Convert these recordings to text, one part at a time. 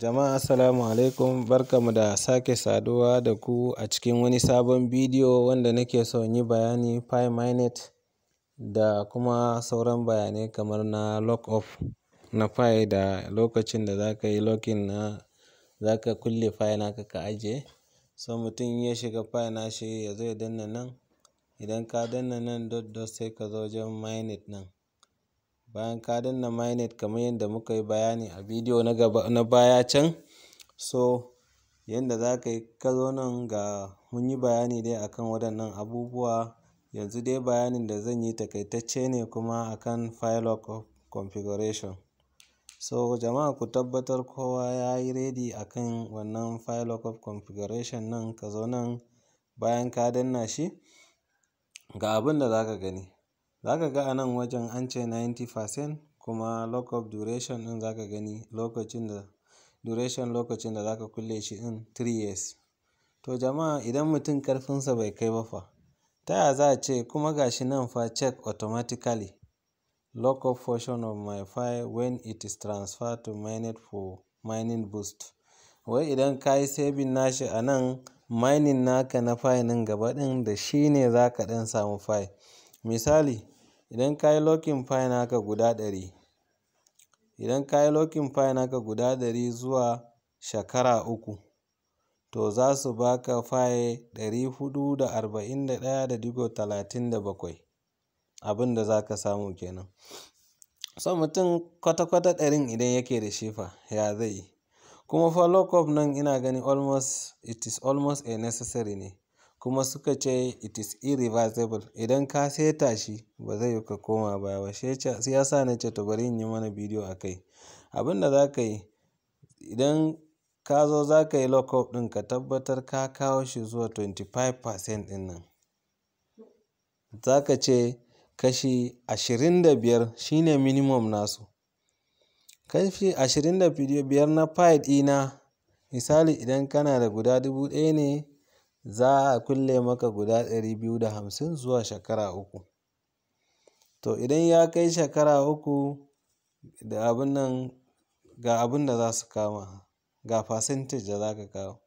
Jama'a, assalamu alaikum, barkanmu da sake saduwa da ku a cikin wani sabon bidiyo wanda nake so in yi bayani Pi Mainnet da kuma sauran bayanai kamar na lock up na Pi da lokacin da za ka yi locking na za ka kulle Pi naka ka ajiye. So mutum in ya shiga Pi nashi, ya zo ya danna nan, idan ka danna nan dot dot, sai ka zo wajen mainnet nan. Bayan ka danna mainnet kamar yadda muka yi bayani a bidiyo na gaba na baya can, so yanda za ka yi, ka zo nan, ga mun yi bayani dai akan waɗannan abubuwa. Yanzu dai bayanin da zan yi takaitacce ne kuma akan Pi lock up configuration. So jama'a, ku tabbatar kowa ya yi ready akan wannan Pi lock up configuration nan. Ka zo nan, bayan ka danna shi, ga abin da za ka gani. Za ka ga a nan wajen an ce 90%, kuma lock up duration ɗin, za ka gani lokacin da duration, lokacin da za ka kulle shi ɗin, 3 years. To jama'a, idan mutum ƙarfinsa bai kai ba fa, ta ya za a ce? Kuma ga shi nan fa, check automatically lock up portion of my Pi when it is transferred to mainnet for mining boost. Wai idan ka yi saving nashi a nan, mining naka na Pi nan gaba ɗin da shi ne za ka ɗan samu Pi. Misali, idan ka yi locking Pi naka guda 100, idan ka yi locking Pi naka guda 100 zuwa shekara 3, to za su baka Pi 441.37. Abin da za ka samu kenan. So mutum kwata-kwata ɗarin idan yake da shi fa, ya zai yi? Kuma fa lock up nan ina gani almost, it is almost a necessary ne. Kuma suka ce it is irreversible. Idan ka seta shi, ba zai yiwu ka koma baya ba. Shi ya sa na ce to bari in yi mana bidiyo a kai. Abin da za ka yi idan ka zo za ka yi lock up ɗin, ka tabbatar ka kawo shi zuwa 25% ɗin nan. Za ka ce kashi 25 shine minimum nasu. Kashi 25 na Pi ɗina, misali idan kana da guda 1000 ne, za a kulle maka guda 250 zuwa shekara 3. To idan ya kai shekara 3 da abun nan, ga abun da za su kama, ga percentage da za ka kawo.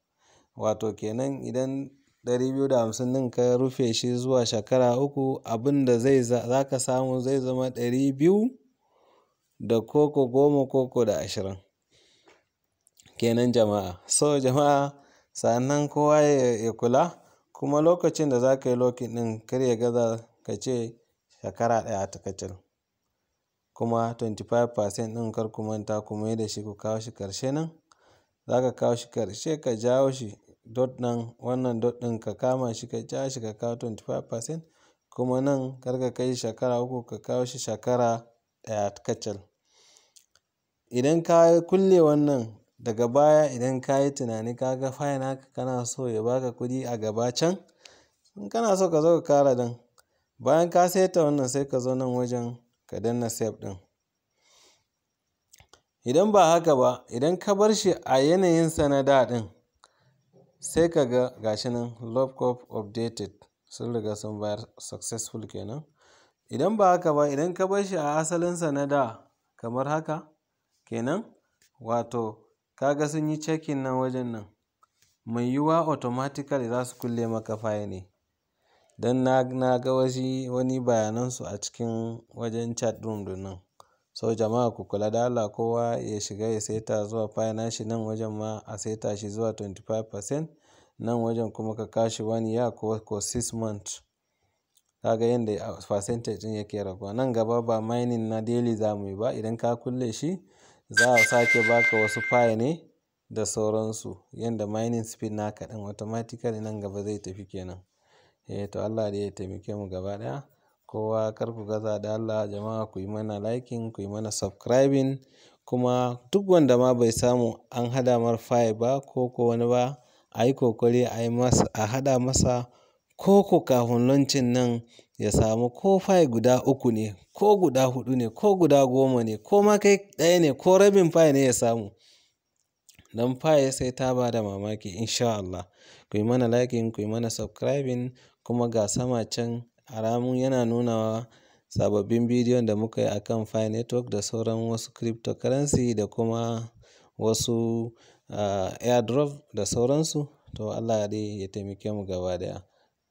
Wato kenan idan 250 ɗin ka rufe shi zuwa shekara 3, abin da zai za ka samu zai zama 200 da koko 10 koko da 20 kenan, jama'a. So jama'a, sannan kowa ya kula kuma lokacin da za ka yi locking ɗin, kar ya gaza ka ce shekara ɗaya ta kacal. Kuma 25% ɗin, kar ku manta ku mai da shi, ku kawo shi ƙarshe nan. Za ka kawo shi ƙarshe, ka jawo shi dot nan, wannan dot ɗin, ka kama shi ka ja shi ka kawo 25%. Kuma nan kar ka kai shekara 3, ka kawo shi shekara ɗaya kacal. Idan ka kulle wannan, daga baya idan ka yi tunani ka ga Pi naka kana so ya baka kuɗi a gaba can, in kana so ka zo ka ƙara ɗin, bayan ka saita wannan, sai ka zo nan wajen ka danna save ɗin. Idan ba haka ba, idan ka bar shi a yanayinsa na da ɗin, sai ka ga gashi nan lock up updated, sun riga sun bayar successful kenan. Idan ba haka ba, idan ka bar shi a asalinsa na da kamar haka kenan, wato ka ga sun yi checking nan wajen nan, mai yiwuwa automatically za su kulle maka Pi ne. Don na ga wasu wani bayanansu a cikin wajen chat room ɗin nan. So jama'a, ku kula da Allah, kowa ya shiga ya saita zuwa Pi nashi nan wajen ma a saita shi zuwa 25%, nan wajen kuma ka kawo shi one year ko 6 months. Ka ga yanda percentage ɗin yake raguwa. Nan gaba ba mining na daily za mu yi ba. Idan ka kulle shi, za a sake baka wasu Pi ne da sauransu. Yanda mining speed naka ɗin automatically nan gaba zai tafi kenan. Eh to, Allah dai ya taimake mu gaba ɗaya. Kowa kar ku gaza da Allah, jama'a, ku yi mana liking, ku yi mana subscribing, kuma duk wanda ma bai samu an haɗa mar Pi ba ko wani ba, a yi kokari a yi masa, a haɗa masa ko kafin launching nan ya samu, ko Pi guda uku ne, ko guda huɗu ne, ko guda 10 ne, ko ma kai ɗaya ne, ko rabin Pi ne ya samu. Don Pi sai ta ba da mamaki in sha Allah. Ku yi mana liking, ku yi mana subscribing, kuma ga sama can alamun yana nunawa sababbin bidiyon da muka yi akan Pi Network da sauran wasu cryptocurrency da kuma wasu airdrop da sauransu. To Allah dai ya taimake mu gaba ɗaya.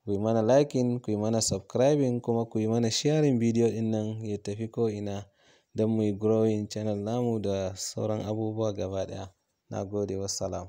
Ku yi mana liking, ku yi mana subscribing kuma ku yi mana sharing bidiyo ɗin nan ya tafi ko'ina don muyi growing channel namu da sauran abubuwa gaba ɗaya. Na gode, wassalam.